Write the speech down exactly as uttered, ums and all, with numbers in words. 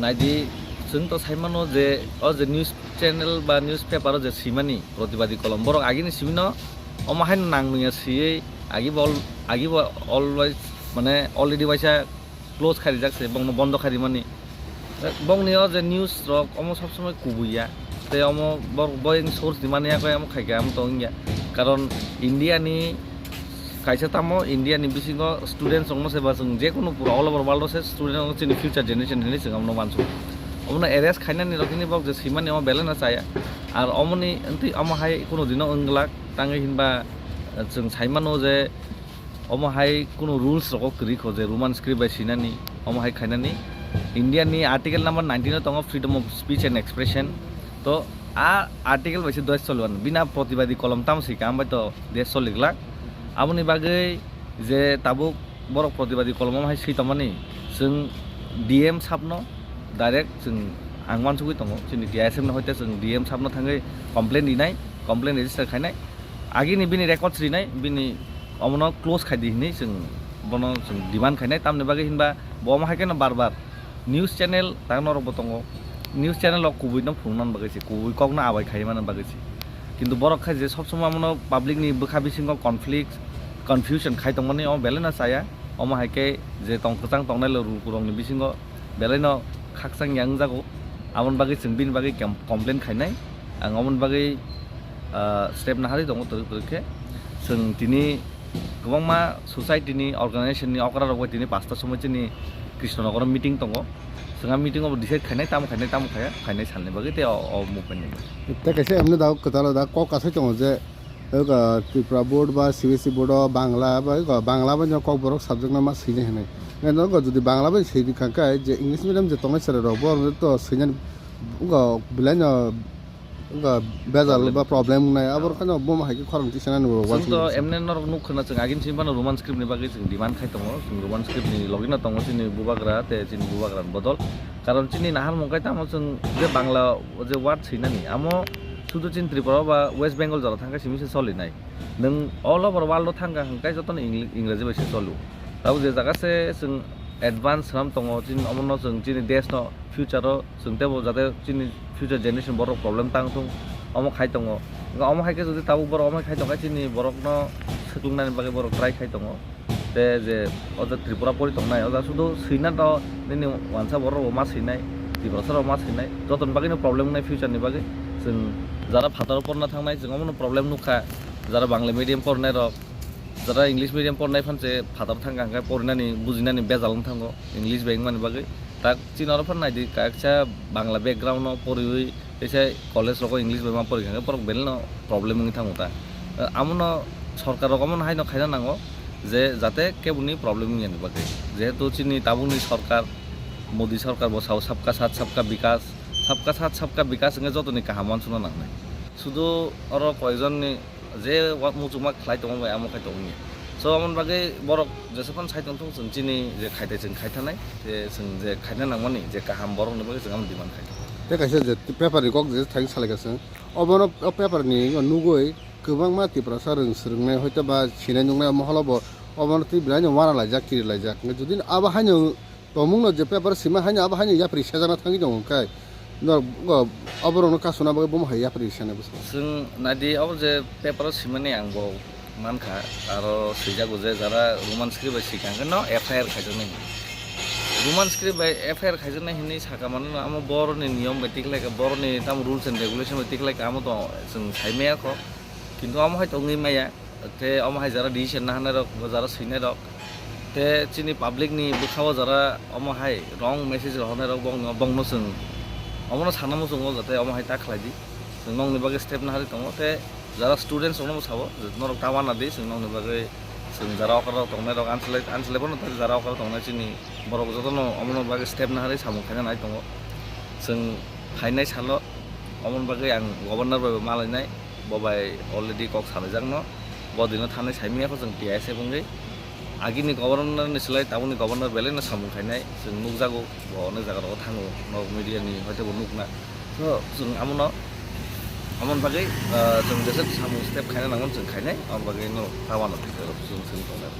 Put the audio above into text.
Naidi, chwng to sai mano je o je news channel ba newspaper o je swimani protibadi kolom, borok agini simino omo haino nang nungya swiwi agi bo al-, agi bo always mane already waisa close kharijak se, bongno bondo kharimani. Bongni o je news rok omo sob somoi kubui ya, tei omo bor-, boyeng source ni mani ya koi omo khaikha omo to wngya. Karon India ni kaisa tamo India ni bisingo students rokno se ba chwng je kunu pura all over world o se student rok chini future generation hinwi chwng omono uansukha. Omono arrest khainani rok hini bok je swimani omo belai no chaya. Ar omoni wngtwi omo hai kunu dino wng glak tangwi hinba, eh, chwng sai mano je omo hai kunu rules rogo kwrwi kho je Roman script bai swinani, omo hai khainani. India ni article number nineteen o tongo freedom of speech and expression. To a article bai se desh choliwan, bina protibadi kolom tamo swi ka, ambai to desh choli glak. Aboni bagwi je tabuk borok protibadi kolom omo hai swi tongmani, chwng D M sabno direct chwng ang uansugwi tongo, chini T I S F no hoite chwng D M sabno thangwi complaint rinai, complaint register khainai. Agini bini records rinai, bini omono close khai di hinwi chwng bono chwng demand khainai, tamni bagwi hinba bo omo hai kheno bar bar news channel ta norok bo tongo, news channel rok kubui no phunukna bagwi se, kubui kok no abai khai mani bagwi se, kintu borok khai je sob somoi omono public ni bwkha bisingo conflict, confusion khai tongmani omo belai no chaya, omo hai khe je tong kwchang tongnai rok rukung rok ni bisingo belai no khakchang ya wngjago, aboni bagwi chwng bini bagwi com-, complain khainai. Ang aboni bagwi, ah, step naharwi tongo twrwk twrwk khe. Chwng tini kwbangma society ni, organization ni okra rok bai tini pasta somoi chini Krishnanagar o meeting tongo. Chwng a meeting o decide khainai, tamo khainai, tamo khaya, khainai salni bagwi tei o, o movement ni. Tei kaisa emne da kwtal da kok asai tongo je, ego Tripura board ba C B S E board o Bangla ba ego Bangla bai no Kokborok subject no ma swinai hinwi. Nai nogo jodi Bangla bai swi di kha khe je English medium je tongnai chwrai rok bo to swinani ego belai no ego bejal ba problem nai abo kheno bo ma hai khe khorang tisa nani bo. Chwng to emne norok nuk khna chwng agin simi phano Roman script ni bagwi chwng demand khai tongo. Chwng Roman script ni logi no tongo chini bubagra tei chini bubagra ni bodol. Karon chini nahar mung kai tamo chwng je Bangla je word swinani amo sudu chini Tripura ba West Bengal jora thang khe simi se solinai. Nwng all over world o thang kha hwnkhe jotono Ingli-, Ingreji bai se cholo. Tabuk je jaga se chwng advance swnam tongo, chini omono chwng chini desh no future o chwng teibo jate chini future generation borok problem tang thung omo khai tongo. Hwnkhe omo hai khe jodi tabuk borok omo khai tongkha chini borok no swkang nani bagwi borok try khai tongo. Tei je o je Tripura pori tongnai, o ja sudu swina to nini wansa borok bo ma swinai, Tiprasa rok ma swinai, jotoni bagwi no problem wngnai future ni bagwi. Chwng jara phataro porna thangnai, chwng omono problem nukha, jara Bangla medium pornai rok, jara English medium pornai phan se phataro thangkha hwnkhe porinani, bujinani bejal wng thango, English bai wngmani bagwi. Tak chini oro phano nai di, kaisa Bangla background no poriwi teisa college rogo English bai ma porikha hwnkhe borok belai no problem wngwi thango ta. Eh, amono sorkar rok omono haino khaina nango je jate keboni problem wngya ni bagwi. Jehetu chini tabukni sorkar, Modi sorkar bo sao sabka sath sabka bikas, sabka sath sabka bikas wngkhe jotoni kaham uansukna nangnai. Sudu oro koijon ni je wa-, muchungma khlai tongma bai amo khai tongni. So, amoni bagwi borok jesaphano sai tongthung, chwng chini je khaitai chwng khaithanai, je chwng je khaina nangmani, je kaham borokni bagwi chwng amo demand khai tongo. Tei kaisa je paper ni kok je thang salaikha chwng, obono o paper ni nugwi kwbangma Tiprasa rwng swrwngnai hoito ba sinai nuknai moholo bo obono twi belai no uanalaijak, kirilaijak. Jodi abo haino Tongmung no je paper sima haino abo haino yapri sejakna thangwi tongo khe, no, go, oborok no kasuna bagwi bomo hai yapri sene bwskango. Chwng naidi, abo je paper o simani ang bo mankha, aro swijago je jara Roman script bai swikha hwnkhe no F I R khaijaknai. Roman script bai F I R khaijaknai hinwi saka mano, amo boroni niyom bai tikhlaikha, boroni tamo rules and regulation bai tikhlaikha, amo to chwng sai maya kho, kintu amo hai to wngwi maya. Tei omo hai jara decision naharnai rok, bo jara swinai rok, tei chini public ni bwkha o jara omo hai wrong message rohornai rok, bongno, bongno chwng omono sana muchungo, jate omo hai ta khlai di. Chwng nokni bagwi step naharwi tongo, tei jara students rokno bo sabo, je norok ta uanadi, chwng nokni bagwi, chwng jara okra rok tongnai rok, anchwlai, anchwlai bono, tei jara okra tongnai chini borok jotono omono bagwi step naharwi samung khaina nai tongo. Chwng phainai salo omoni bagwi ang governor bai bo malainai. Bo bai already kok salaijakno, bo dino thanai saimanya kho chwng T I S F wngwi. Agini governor ni slai tabukni governor belai no samung khainai chwng nukjago, bo onek jaga rogo thango, norok media ni hoite bo nukna. So, chwng amono, amoni bagwi, ah, chwng jesa samung step khaina nangmani chwng khainai, aboni bagwi norok ta uanadi, chwng, chwng tongnai.